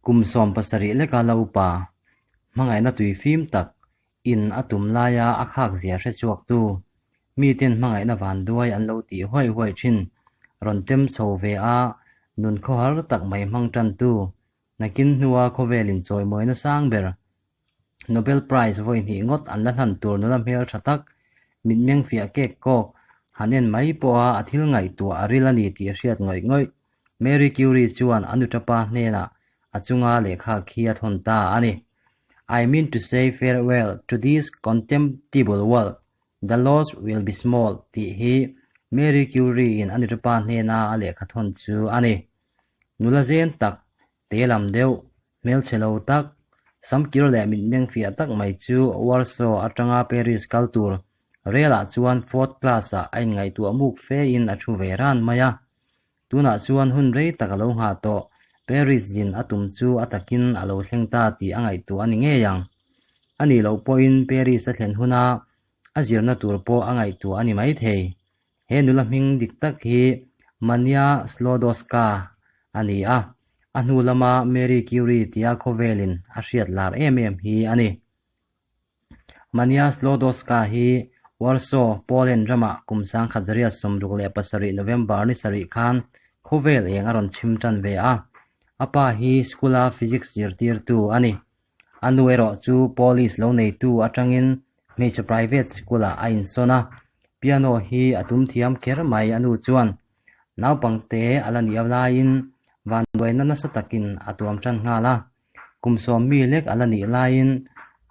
Kum 17 leka la upa, hmangaihna tui fim tak in a tum laia a khak zia hre chhuaktu, miten hmangaihna vanduai an lo tih huai huai thin, rawn tem chho ve a, nun khawhar tak mai hmang tantu, nakin hnua khawvel inchawimawina sang ber, Nobel Prize vawi hnih ngawt an la hlan tur nula hmel tha tak, mitmeng fiah kek kawk, han en mai pawha a thil ngaihtuah a ril a ni tih a hriat ngawih ngawih. Marie Curie chuan a nutapa hnenah a chunga lehkha khi a thawn ta a ni. I mean to say farewell to this contemptible world, the loss will be small tih hi Marie Curie-in a nutapa hnena a lehkha thawn chu a ni. Nula zen tak Te lam deuh, hmelchhe lo tak, samkir leh mitmeng fiah tak mai chu Warsaw atanga Paris kal tur rel-ah chuan fourth class-ah a inngaihtuah muk fe-in a thu ve ran mai a. Tunah chuan hun rei tak a lo nghah tawh, Paris zin a tum chu a takin a lo thleng ta tih a ngaihtuah a ni ngei ang. A nih loh pawhin Paris a thlen huna a zirna tur pawh a ngaihtuah a ni maithei. He nula hming dik tak hi Mania Slodowska a ni a, a hnu lama Marie Curie tia khawvelin a hriat lar em em hi a ni. Mania Slodowska hi Warsaw, Poland ramah kum 1967 November ni sarih khan khawvel eng a rawn chhim tan ve a. A pa hi school-a physics zirtirtu a ni. A nu erawh chu Police lo neitu atangin hmeichhe private sikul-ah a insawn a, piano hi a tum thiam kher mai a nu chuan naupangte a la nih laiin vanduaina nasa takin a tuam tan nghal a, kum sawmmi lek a la nih laiin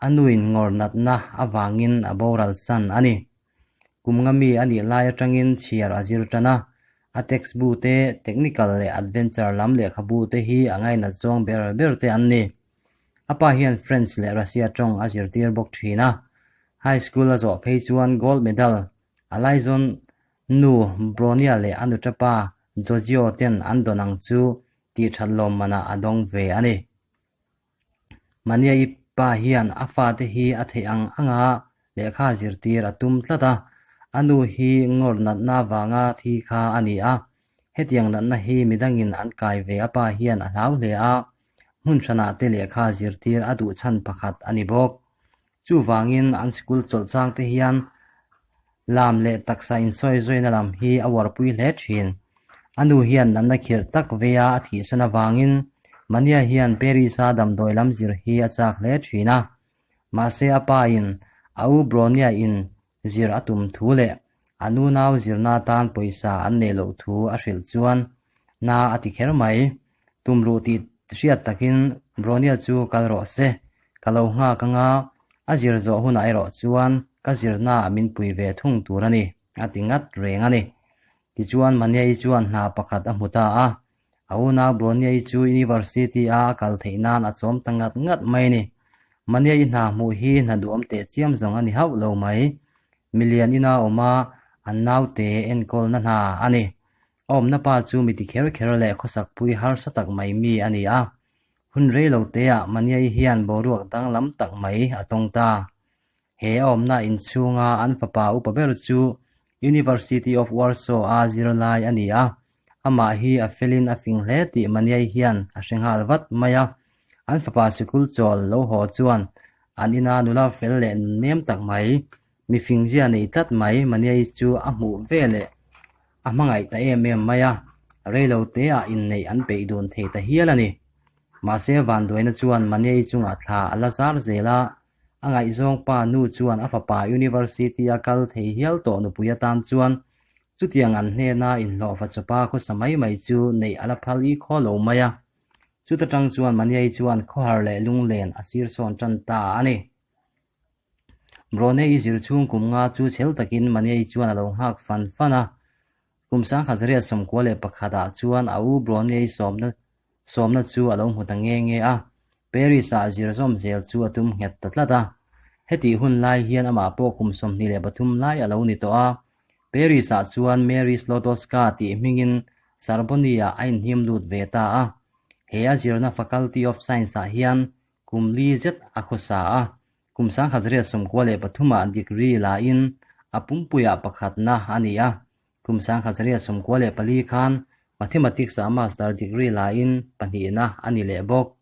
a nuin ngawr natna avangin a boral san a ni. Kum nga mi a nih lai atangin chhiar a zir tan a, a textbook te, technical leh adventure lam lehkhabu te hi a ngainat zawng ber ber te an ni. A pa hian French leh Russia tawng a zirtir bawk thin a, high school a zawh phei chuan gold medal a laizawn nu Bronia leh a nuṭa pa Giorgio ten an dawn ang chu tih that lawm manah a dawng ve a ni. Mania-i pa hian a fate hi a theih ang anga lehkha zirtir a tum tlat a, a nu hi ngawr natna vanga thi kha a ni a, hetiang natna hi midangin an kai ve a pa hian a hlau hle a, hmun hranah te lehkha zirtir a duh chhan pakhat a ni bawk. Chuvangin an sikul chawlh chang te hian lam leh taksa insawi zawina lam hi a uarpui hle thin. A nu hian natna khirh tak veia a thihsan avangin Mania hian Paris-a damdawi lam zir hi a chak hle thin a. Mahse a pa in a u Bronia in zir a tum thu leh a nunau zirna atan pawisa an neih loh thu a hrilh chuan na a ti kher mai. Tumruh tih hriat takin Bronia chu kal rawh se, ka lo nghak anga a zir zawh hunah erawh chuan ka zirnaah min pui ve thung tur a ni, a ti ngat reng a ni. Tichuan Mania-i chuan hna pakhat a hmu ta a, A unau Broniai chu University-a a kal theih nan a chawm ta ngat ngat mai a ni. Mania-i hna hmuh hi hna duhawm teh chiam zawng a ni hauh lo mai. Milian ina awm a, an naute enkawlna hna a ni. A awmna pa chu mi ti kher kher leh khawsakpui harsa tak mai mi a ni a. Hun rei lo teah Mania-i hian boruak danglam tak mai a tawng ta. He a awmna inchhunga an fapa upa ber chu University of Warsaw-a zirlai a ni a, Amah hi a felin a fing hle tih Maniai hian a hre nghal vat mai a. An fapa sikul chawl lo haw chuan an ina nula fel leh nem tak mai, mi fingzia nei tlat mai Maniai chu a hmuh ve leh a hmangaih ta em em mai a, reilo teah inneih an peih dun thei ta hial a ni. Mahse vanduaina chuan Maniai chungah thla a la zar zel a, a ngaihzawng pa nu chuan a fapa University a kal thei hial tawh nupui atan chuan Chutiang an hnena inhlawhfa chawpa khawsa mai mai chu neih a la phal i khaw lo mai a. Chuta tang chuan Maniai chuan khawhar leh lunglen a sir sawn tan ta a ni. Brone-i zir chhung kum nga chu chhel takin Maniai chuan a lo nghak fan fan a. Kum 1991 ah chuan a u Brone-i sawmna sawmna chu a lo hmu ta nge nge a. Paris-ah zir zawm zel chu a tum nghet ta tlat a. Hetih hun lai hian amah pawh kum 23 lai a lo ni tawh a. Paris-ah chuan Mary Slodowska tih hmingin Sorbonne-ah a inhnim lut ve ta a. He a zirna Faculty of Science-ah hian kum li zet a khawsa a. Kum 1993-ah degree lain a pumpuiah pakhatna a ni a. Kum 1994 khan Mathematics-ah master degree lain pahnihna a ni leh bawk.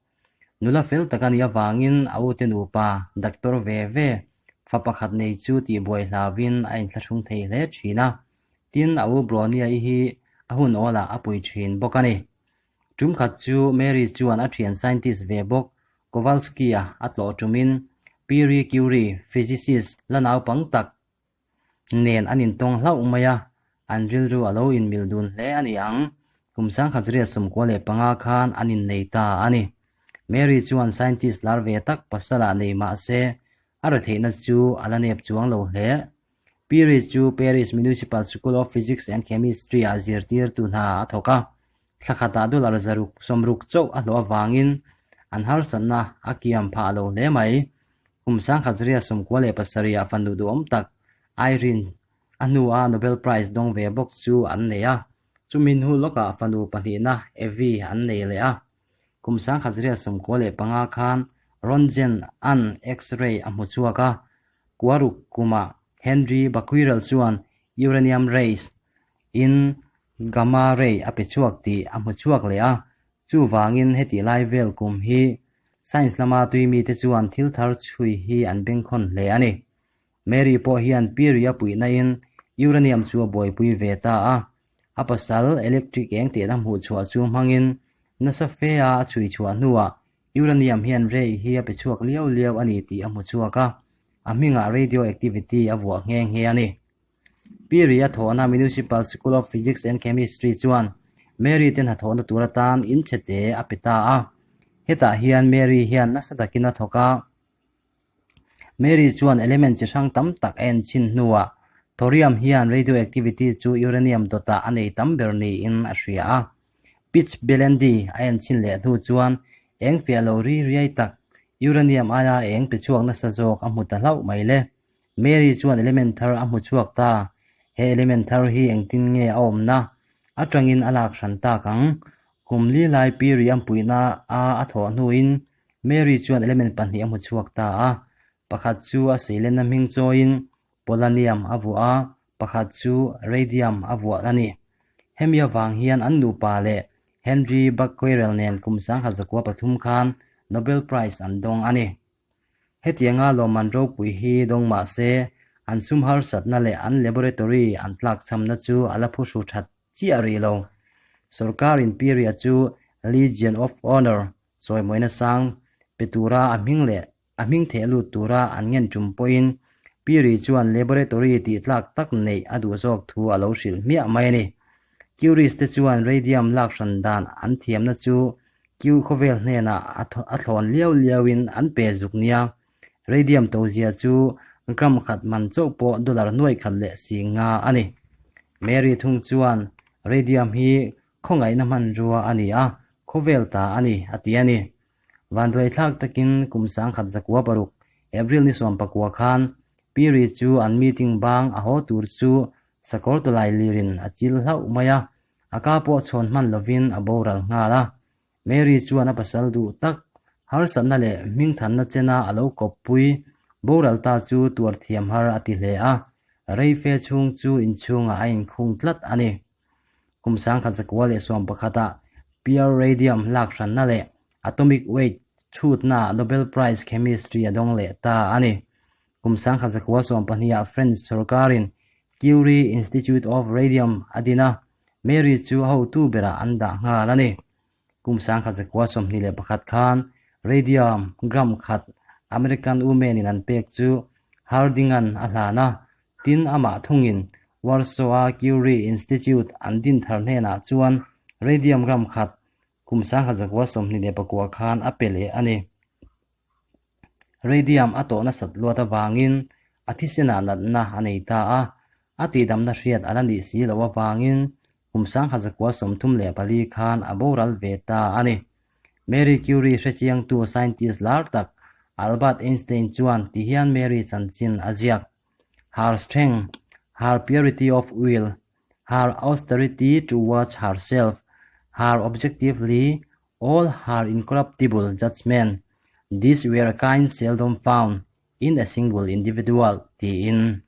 Nula fel tak a nih avangin a ute nupa doctor ve ve fa pakhat nei chu tihbuai hlauvin a inthlahrung thei hle thin a. Tin, a u Bronia-i hi a hun awlah a pui thin bawk a ni. Tum khat chu Mary chuan a thian scientist ve bawk Kowalski-a a tlawh tumin Pierre Curie, physicist la naupang tak nen an intawng hlauh mai a, an rilru a lo inmil dun hle a ni ang. Kum 1915 khan an innei ta a ni. Mary chuan scientist lar ve tak pasalah nei mah se, a retheihna chu a la nep chuang lo hle. Pierre chu Paris Municipal School of Physics and Chemistry-ah zirtirtu hna a thawk a, thla khatah dollar zaruk sawmruk chauh a hlawh avangin an harsatna a kiam phah lo hle mai. Kum 1997 ah fanu duhawm tak Irene a hnua Nobel Prize dawng ve bawk chu an nei a, chumi hnu lawkah fanu pahnihna Evie an nei leh a. Kum 1995 khan Roentgen-a'n X-ray a hmu chhuak a, Kuaruk kumah Henry Becquerel chuan uranium rays in gamma ray a pe chhuak tih a hmu chhuak leh a, chuvangin hetih lai vel kum hi science lama tui mite chuan thil thar chhui hi an bengkhawn hle a ni. Mary pawh hian Pierre-a puihnain uranium chu a buaipui ve ta a, a pasal electric eng tehna hmuh chhuah chu hmangin nasa fe-a a chhui chhuah hnuah Uranium hian ray hi a pe chhuak liau liau a ni tih a hmu chhuak a, a hmingah radioactivity a vuah nghe nghe a ni. Piri a thawhna Municipal School of Physics and Chemistry chuan Mary te hnathawhna tur atan in chhete a pe ta a. Hetah hian Mary hian nasa takin a thawk a. Mary chuan element chi hrang tam tak a en chhin hnuah thorium hian radioactivity chu uranium dawtah a nei tam ber niin a hria a. Pitch Belendi a en chhin leh hnu chuan eng fiah lo ri riai tak uranium aia eng pe chhuak nasa zawk a hmu ta hlauh mai le. Mary chuan element thar a hmu chhuak ta. He element thar hi engtin nge a awmna atangin a lak hran tak ang? Kum li lai Piri a puihna a a thawh hnuin Mary chuan element pahnih a hmu chhuak ta a. Pakhat chu a seilenna hming chawiin Polonium a vuah a, pakhat chu Radium a vuah a ni. Hemi avang hian an nupa leh Henry Becquerel nen kum 1903 khan Nobel Prize an dawng a ni. Hetianga lawmman ropui hi dawng mah se, an sum harsatna leh an laboratory an tlakchhamna chu a la phuhru that chiah rih lo. Sorkar inpiria chu Legion of Honour chawimawina sang pe tura a hming leh a hming theh lut tura an ngen tum pawhin Piri chuan laboratory tih tlak tak neih a duh zawk thu a lo hrilh hmiah mai a ni. Curies te chuan radium lak hran dan an thiamna chu Kiu khawvel hnenah a thlawn liau liauin an pe zuk nia. Radium to zia chu gram khat man chauh pawh dollar nuai khat leh si nga a ni. Mary thung chuan radium hi khawngaihna hmanrua a ni a, khawvel ta a ni, a ti a ni. Vanduaithlak takin kum 1906 April ni 19 khan Piri chu an meeting bang a haw tur chu sakawr tawlai lirin a chil hlauh mai a, A ka pawh chhawn hman lovin a boral nghal a. Mary chuan a pasal duh tak, harsatna leh hmingthanna chena a lo kawppui boral ta chu tuar thiam har a ti hle a, rei fe chhung chu inchhungah a inkhung tlat a ni. Kum 1911 ah Pure Radium lak hranna leh Atomic Weight chhutnaah Nobel Prize Chemistry a dawng leh ta a ni. Kum 1912 ah French sorkarin Curie Institute of Radium a din a, Mary chu a hotu berah an dah nghal a ni. Kum 1921 khan radium gram khat American women-in an pek chu Harding-a'n a hlan a, tin amah thungin Warsaw-a Curie Institute an din thar hnenah chuan radium gram khat kum 1929 khan a pe leh a ni. Radium a tawh nasat luat avangin a thisenah natna a nei ta a, a tihdamna hriat a la nih si loh avangin kum 1934 khan a boral ve ta a ni. Marie Curie hrechiangtu scientist lar tak Albert Einstein chuan tihian Marie chanchin a ziak, Her strength, her purity of will, her austerity towards herself, her objectively All her incorruptible judgement, these were a kind seldom found in a single individual, tiin.